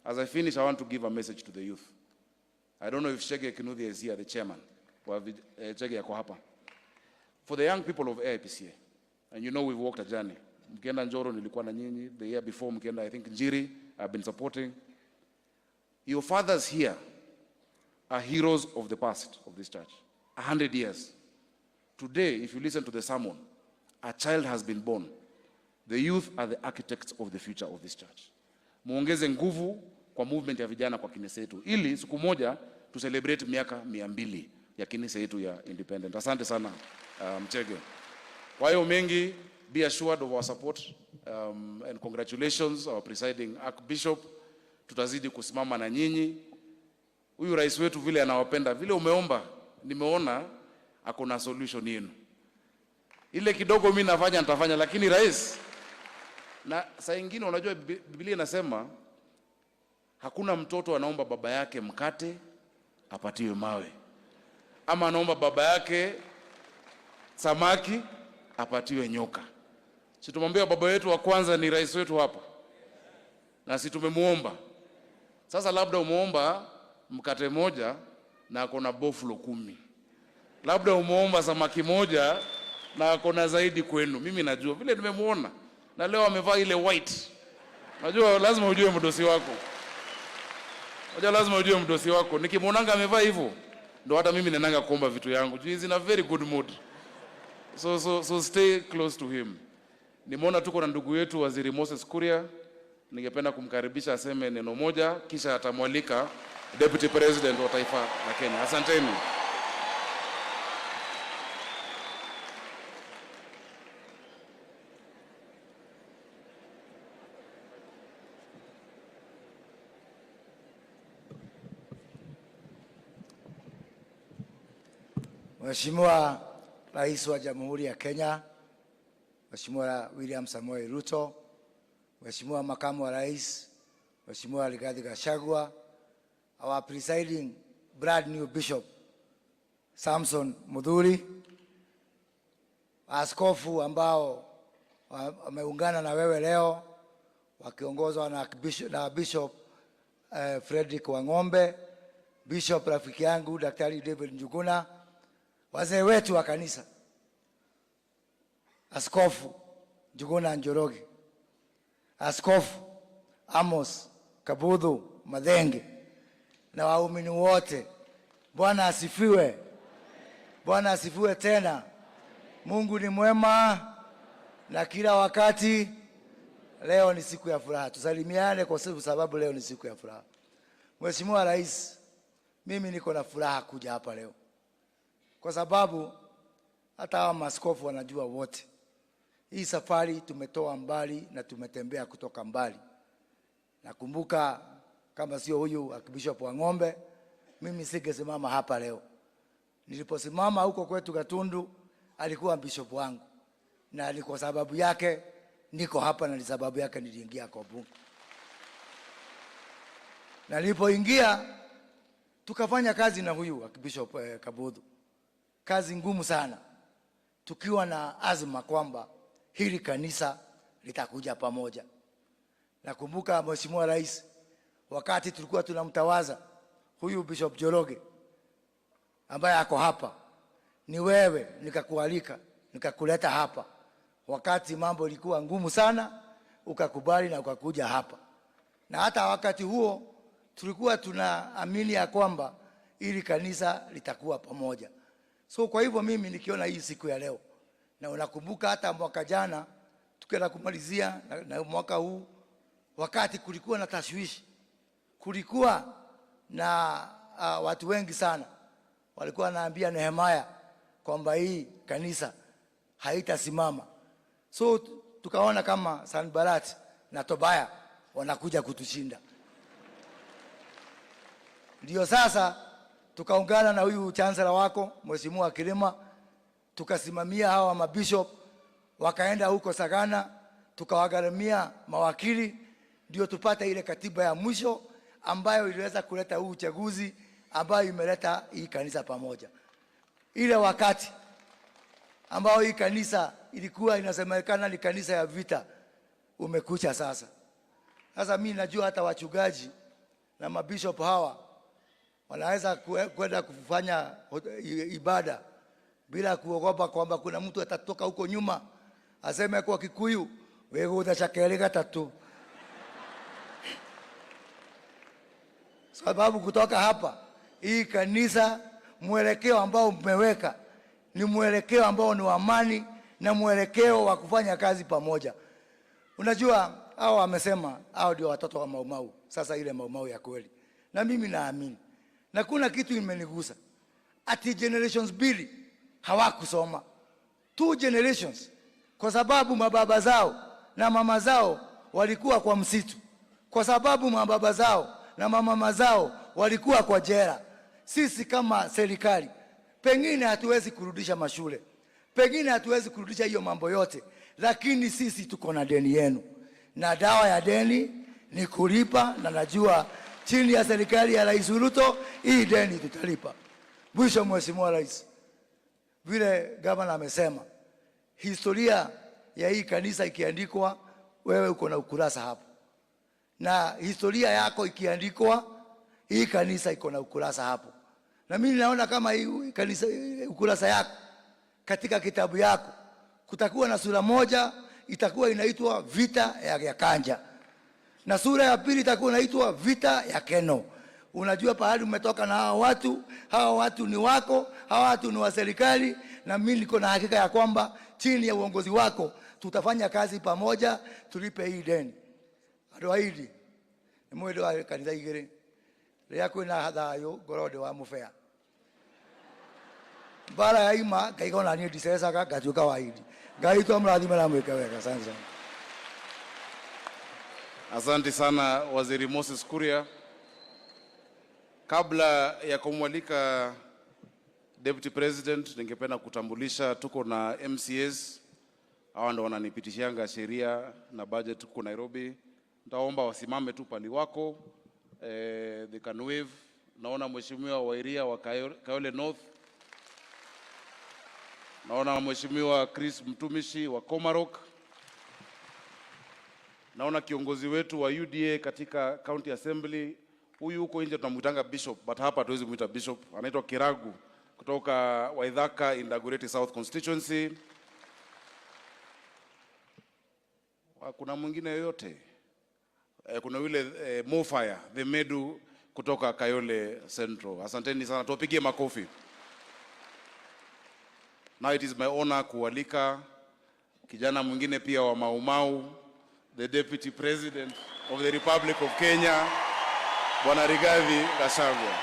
As I finish, I want to give a message to the youth. I don't know if Chege Kinuthia is here, the chairman. Chege yako hapa. For the young people of AIPCA, and you know we've walked a journey. Mkienda Njoro nilikuwa na nyinyi, the year before mkienda, I think, Njiri, I've been supporting. Your fathers here are heroes of the past of this church. 100 years. Today, if you listen to the sermon, a child has been born. The youth are the architects of the future of this church. Muongeze nguvu kwa movement ya vijana kwa kanisa yetu, ili siku moja tu celebrate miaka 200 ya kanisa yetu ya independent. Asante sana, Mchege. Kwa hayo mengi, be assured of our support, and congratulations our presiding archbishop. Tutazidi kusimama na nyinyi. Huyu rais wetu vile anawapenda, vile umeomba, nimeona ako na solution yenu. Ile kidogo mimi nafanya nitafanya, lakini rais, na saa ingine unajua Biblia inasema hakuna mtoto anaomba baba yake mkate apatiwe mawe, ama anaomba baba yake samaki apatiwe nyoka. Si tumwambia baba wetu wa kwanza ni rais wetu hapa, na si tumemuomba. Sasa labda umeomba mkate moja na ako na boflo 10, labda umeomba samaki moja na ako na zaidi kwenu. Mimi najua vile nimemuona, na leo amevaa ile white. Najua lazima ujue mdosi wako. Unajua lazima ujue mdosi wako. Nikimuonanga amevaa hivyo, ndo hata mimi nenanga kuomba vitu yangu. He is in a very good mood. So stay close to him. Nimeona tuko na ndugu yetu Waziri Moses Kuria. Ningependa kumkaribisha aseme neno moja, kisha atamwalika Deputy President wa taifa la Kenya. Asanteni. Mheshimiwa Rais wa Jamhuri ya Kenya, Mheshimiwa William Samoei Ruto, Mheshimiwa Makamu wa Rais, Mheshimiwa Rigathi Gachagua, our presiding brand new Bishop Samson Muthuri, askofu ambao wameungana na wewe leo wakiongozwa na Bishop Frederick Wang'ombe, Bishop rafiki yangu Daktari David Njuguna, wazee wetu wa kanisa, Askofu Njuguna Njoroge, Askofu Amos Kabuthu Mathenge na waumini wote. Bwana asifiwe. Bwana asifiwe tena. Mungu ni mwema na kila wakati. Leo ni siku ya furaha. Tusalimiane kwa sababu leo ni siku ya furaha. Mheshimiwa Rais, mimi niko na furaha kuja hapa leo kwa sababu hata hawa maaskofu wanajua wote. Hii safari tumetoa mbali na tumetembea kutoka mbali. Nakumbuka kama sio huyu Archbishop Wang'ombe, mimi singesimama hapa leo. Niliposimama huko kwetu Gatundu, alikuwa bishop wangu. Na ni kwa sababu yake niko hapa, na ni sababu yake niliingia kwa bunge. Na nilipoingia tukafanya kazi na huyu Archbishop Kabuthu. Kazi ngumu sana, tukiwa na azma kwamba hili kanisa litakuja pamoja. Nakumbuka Mheshimiwa Rais, wakati tulikuwa tunamtawaza huyu Bishop Njoroge ambaye ako hapa, ni wewe nikakualika nikakuleta hapa wakati mambo ilikuwa ngumu sana, ukakubali na ukakuja hapa. Na hata wakati huo tulikuwa tunaamini ya kwamba ili kanisa litakuwa pamoja. So kwa hivyo mimi nikiona hii siku ya leo, na unakumbuka hata mwaka jana tukienda kumalizia na mwaka huu, wakati kulikuwa na tashwishi, kulikuwa na watu wengi sana walikuwa wanaambia Nehemiah kwamba hii kanisa haitasimama. So tukaona kama Sanballat na Tobaya wanakuja kutushinda. Ndio sasa tukaungana na huyu chancellor wako Mheshimiwa Kilima, tukasimamia hawa mabishop wakaenda huko Sagana, tukawagharamia mawakili ndio tupate ile katiba ya mwisho ambayo iliweza kuleta huu uchaguzi ambayo imeleta hii kanisa pamoja. Ile wakati ambao hii kanisa ilikuwa inasemekana ni kanisa ya vita, umekucha sasa. Sasa mimi najua hata wachungaji Na mabishop hawa wanaweza kwenda kufanya ibada bila kuogopa kwamba kuna mtu atatoka huko nyuma aseme kwa Kikuyu, wegutha chakeri gatatu. Sababu kutoka hapa hii kanisa, mwelekeo ambao mmeweka ni mwelekeo ambao ni wa amani na mwelekeo wa kufanya kazi pamoja. Unajua, hao wamesema hao ndio watoto wa Maumau. Sasa ile Maumau ya kweli, na mimi naamini, na kuna kitu imenigusa ati generations mbili hawakusoma, two generations, kwa sababu mababa zao na mama zao walikuwa kwa msitu, kwa sababu mababa zao na mama zao walikuwa kwa jela. Sisi kama serikali pengine hatuwezi kurudisha mashule, pengine hatuwezi kurudisha hiyo mambo yote, lakini sisi tuko na deni yenu, na dawa ya deni ni kulipa, na najua chini ya serikali ya Rais Ruto hii deni tutalipa. Mwisho, Mheshimiwa Rais, vile gavana amesema, historia ya hii kanisa ikiandikwa, wewe uko na ukurasa hapo, na historia yako ikiandikwa, hii kanisa iko na ukurasa hapo. Na mimi naona kama hii kanisa, ukurasa yako katika kitabu yako kutakuwa na sura moja itakuwa inaitwa vita ya Kanja, na sura ya pili itakuwa inaitwa vita ya Keno. Unajua pahali umetoka na hawa watu, hawa watu ni wako, hawa watu ni wa serikali, na mimi niko na hakika ya kwamba chini ya uongozi wako tutafanya kazi pamoja, tulipe hii deni. Andũ a Idi nĩ mwĩndĩ wa kanitha igĩrĩ, rĩrĩa kwĩna thayũ ngorwo ndĩ wa mũbea, mbara yaima ngaiga ona niĩ ndicecaga ngatuĩka wa Idi. Ngai twamũrathime na mwĩke wega. Asante sana. Asante sana, Waziri Moses Kuria. Kabla ya kumwalika Deputy President, ningependa kutambulisha tuko na MCAs. Hawa ndo wananipitishianga sheria na budget huko Nairobi. Nitaomba wasimame tu pali wako. They can wave. Naona Mheshimiwa Wairia wa Kayole North. Naona Mheshimiwa Chris Mtumishi wa Komarok. Naona kiongozi wetu wa UDA katika County Assembly, huyu huko nje tunamuitanga Bishop, but hapa hatuwezi muita Bishop, anaitwa Kiragu kutoka Waithaka in Dagoretti South Constituency. Kuna mwingine yoyote? Kuna yule Mofaya the Medu kutoka Kayole Central. Asanteni sana, tuwapigie makofi. Now it is my honor kualika kijana mwingine pia wa Maumau, the Deputy President of the Republic of Kenya, Bwana Rigathi Gachagua.